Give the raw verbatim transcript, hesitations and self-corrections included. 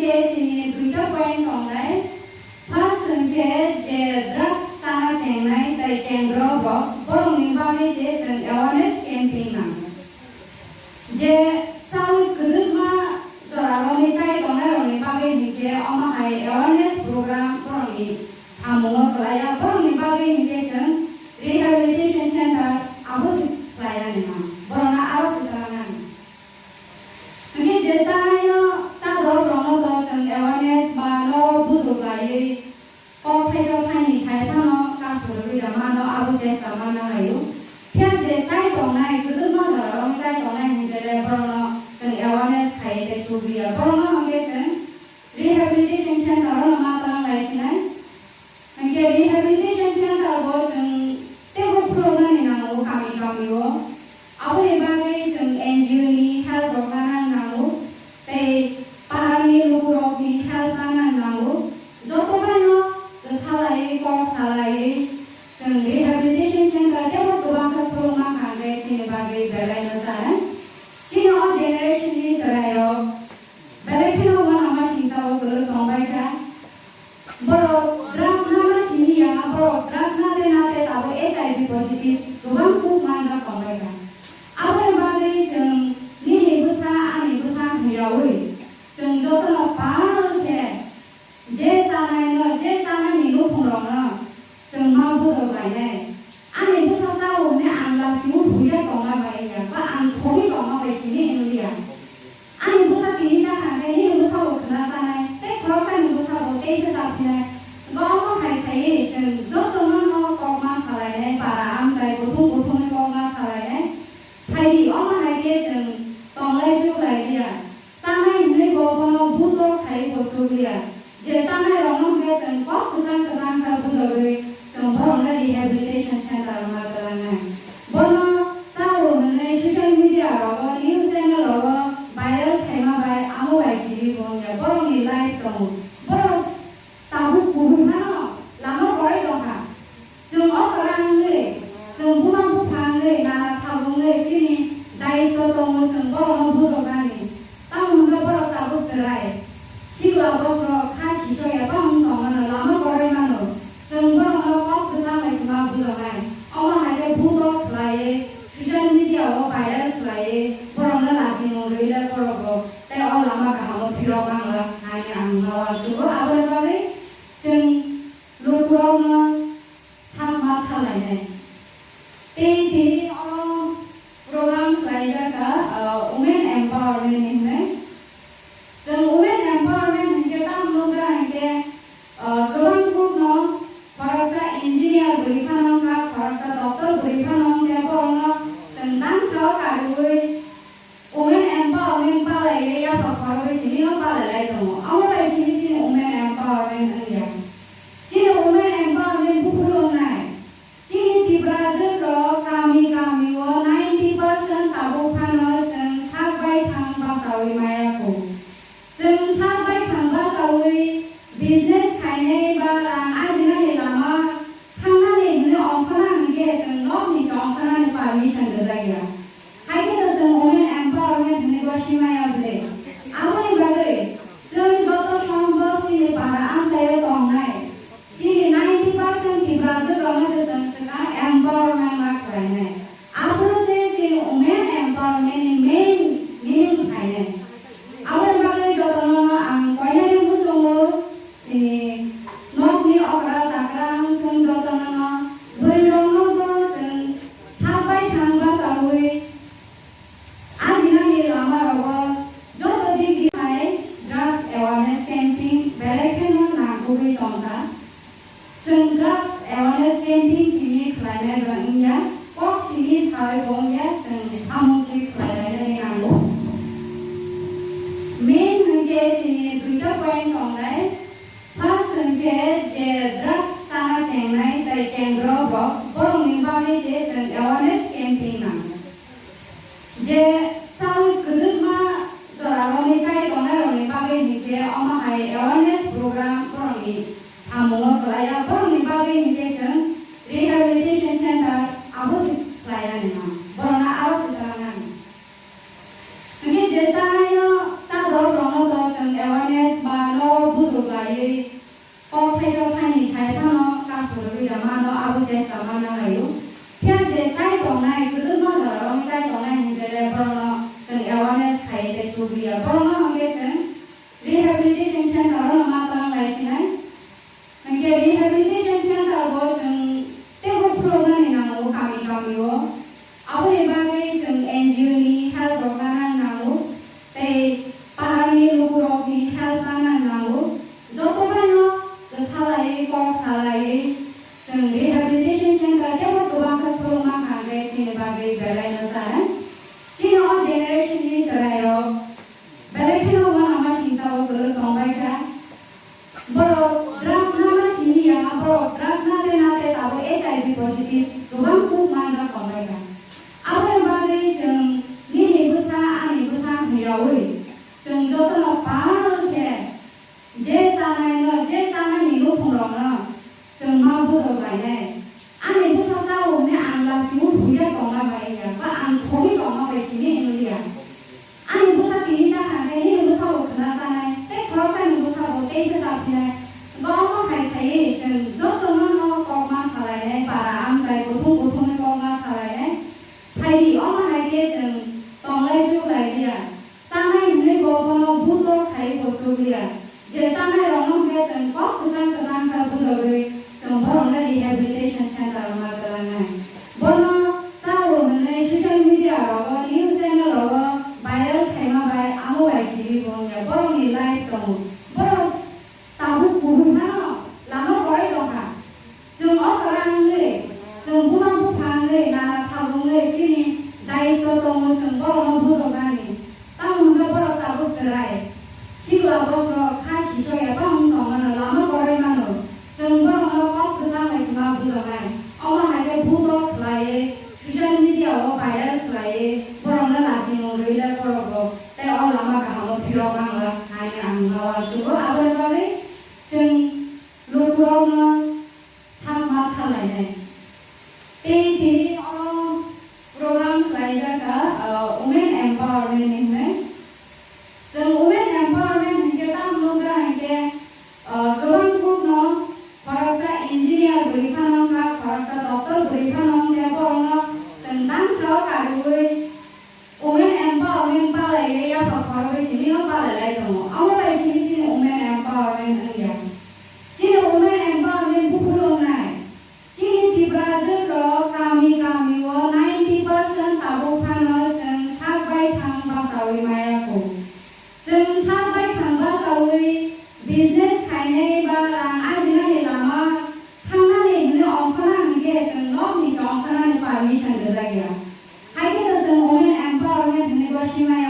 Chini duita point tongnai. First hwnkhe je drugs chana chengnai tei chengdrop rok, borokni bagwi se chwng awareness campaign nango. Je sawi kwdwkma jora romwi chai tongnai rokni bagwi hinkhe omo hai awareness program borokni samungo kwlaiya, borokni bagwi hinkhe chwng rehabilitation center abo se kwlaiya nima, borokno aro se kwlangna. Hwnkhe je chanaino chadrop rokno to chwng awareness ba nogo bujok laiwi kok thaisa thaini sai phano kasu rwgwi da mano, abo chesta manna laio. Phiya je chai tongnai kwdwkma jora romwi chai tongnai hinkhe le borokno chwng awareness khaiwi tei chubriya, borokno hwnkhe chwng rehabilitation center o ma twlang lai sinai. Hwnkhe rehabilitation center bo chwng teibo phunuknani nango kami kami o. Aboni bagwi chwng N G O ni help rok nang nango, tei para ni lukurok ni help nang nango. Joto bai no kwthalaiwi kok salaiwi chwng rehabilitation center teibo kwbang khe phunukma kha hwnkhe chini bagwi belai no chanai. Chini o generation ni chwrai rok belai kheno uanama singsa o kwlwk tong bai kha. Borok drugs nana simi ya, borok drugs nate nate tabuk H I V positive kwbang kuk manjak tongbai kha. Aboni bagwi chwng nini bwsa ani bwsa hwnyaui chwng jotono pal khe je chanaino, je chanani nukhungrokno chwng ma bujok lainai. Ani bwsa chao hwnwi ang lachiui huya tongna bai ya, ba ang thogwi tongna bai simi wng liya. Ani bwsa tini cha kha khe nini bwsa bo khwna chanai, tei khoroksani bwsa bo tei khe cha phinai. Ba omo hai khaiwi chwng jotono no kok ma salainai, para amchai kuthum kuthumwi kok ma salainai. Phaidi, omo hai khe chwng tonglai chuklai liya. Chanai hwnwi bo bono buto khai bo chukliya. Je chanai rokno hwnkhe chwng kok kwchang kwchang khe bujogwi chwng borokno rehabilitation center o ma twlangnai. Bono chao hwnwi social media rogo, news channel rogo viral khaima bai amo bai simi bo wngya. Borokni life tongo. Borok tabuk kubui phano lama korai tongkha. Chwng o kwrang wngwi, chwng buma bupha wngwi, nana thago wngwi chini daitw tongo, chwng borokno bujoknani. Tamo hwnkhe borok tabuk chwrai. Sikla bosrok kha sisoya tamo wng tongmano, lama korai mano. Chwng borokno kok kwchang bai se ma bujoknai. Omo hai khe buto khlaiwi, social media o viral khlaiwi, borokno lachimung rwwi le borok bo tei o lama kahamo phirok nang la, hai hwnwi ang ma uansugo. Aboni bagwi chwng lukurokno sak ma thalainai. Tei tini oro program khlaijak kha, ah, women empowerment ni hwnwi. Chwng women empowerment hinkhe tamo nukjak hinkhe, ah, kwbang kukno khoroksa engineer bwrwi phano wngkha, khoroksa doctor bwrwi phano wngkha, borokno chwng dangsa o kariui women empowerment palaiwi yaphang khoroknwi simi no palailai tongo. Amo bai simi chini women empowerment wngya. Chini women empowerment buphuru wngnai. Chini Tiprajwk rok kami kami o ninety percent tabuk phano chwng sak baithang bachaui maya kho. Chwng sak baithang bachaui business khainai ba rang ajinani lama thangnani hwnwi ongkhorna hwnkhe chwng nokni se ongkhornani permission rwjakya. Hai khe no chwng women empowerment hwnwi bo simaya bwle. Aboni bagwi chwng joto sombhob chini para amchaio tongnai chini ninety percent Tiprajwk rokno se chwng swkang empowerment ma khlainai. Aphuru se chini women empowerment ni main meaning phainai. Aboni bagwi jotono ang koinani muchungo chini nokni okra chakra wngthung jotono bwrwi rokno bo chwng sak baithang bachaui ajinani lama rogo joto dik dik hai drugs awareness campaign belai kheno nangkukgwi tongkha. Chwng drugs awareness campaign simi khlainai bo wngya, kok simi sawi bo wngya, chwng samung se khlailainani nango. Main hwnkhe chini duita point tongnai. First hwnkhe je drugs chana chengnai tei chengdrop rok, borokni bagwi se chwng awareness campaign nango. Je sawi kwdwkma jora romwi chai tongnai rokni bagwi hinkhe omo hai awareness program borokni samungo kwlaiya, borokni bagwi hinkhe chwng rehabilitation center abo se khlaiya nima. Borok Sugriya. Je chanai rokno hwnkhe chwng kok kwchang kwchang khe bujogwi chwng borokno rehabilitation center o ma twlangnai. Bono chao hwnwi social media rogo, news channel rogo viral khaima bai amo bai simi bo wngya. Borokni life tongo. Borok tabuk kubui phano lama korai tongkha. Chwng o kwrang wngwi, chwng buma bupha wngwi, nana thabu wngwi chini daitw tongo chwng borokno bujoknani. Tamo hwnkhe borok tabuk chwrai. Sikla bosrok kha sichokya bang wng tongmano, lama korai mano. Chwng borokno kok kwchang bai se ma bujoknai. Omo hai khe bhuto khlaiwi, social media o viral khlaiwi, borokno lachimung rwile borok bo tei o lama kahamo phirok mangla haino ang ma uansugo. Aboni bagwi chwng lukurokno sak ma thalainai. Tei tini o program khlaijak kha, ah, women empowerment ni hwnwi. Chwng women empowerment hinkhe tamo nukjak hinkhe, ah, kwbang kukno khoroksa engineer bwrwi phano wngkha, khoroksa doctor bwrwi phano wngkha, borokno chwng tangsa o kariui women empowerment palaiwi yaphang khoroknwi simi no palailai tongo. Amo bai simi chini women empowerment wngya. Chini women empowerment buphuru wngnai. Chini Tiprajwk rok kami kami o ninety percent tabuk phano chwng sak baithang bachaui maya kho. Chwng sak baithang bachaui business khainai ba rang ajinani lama thangnani hwnwi ongkhorna hwnkhe chwng nokni se ongkhornani permission rwjakya. Hai khe no chwng women empowerment hwnwi bo simaya.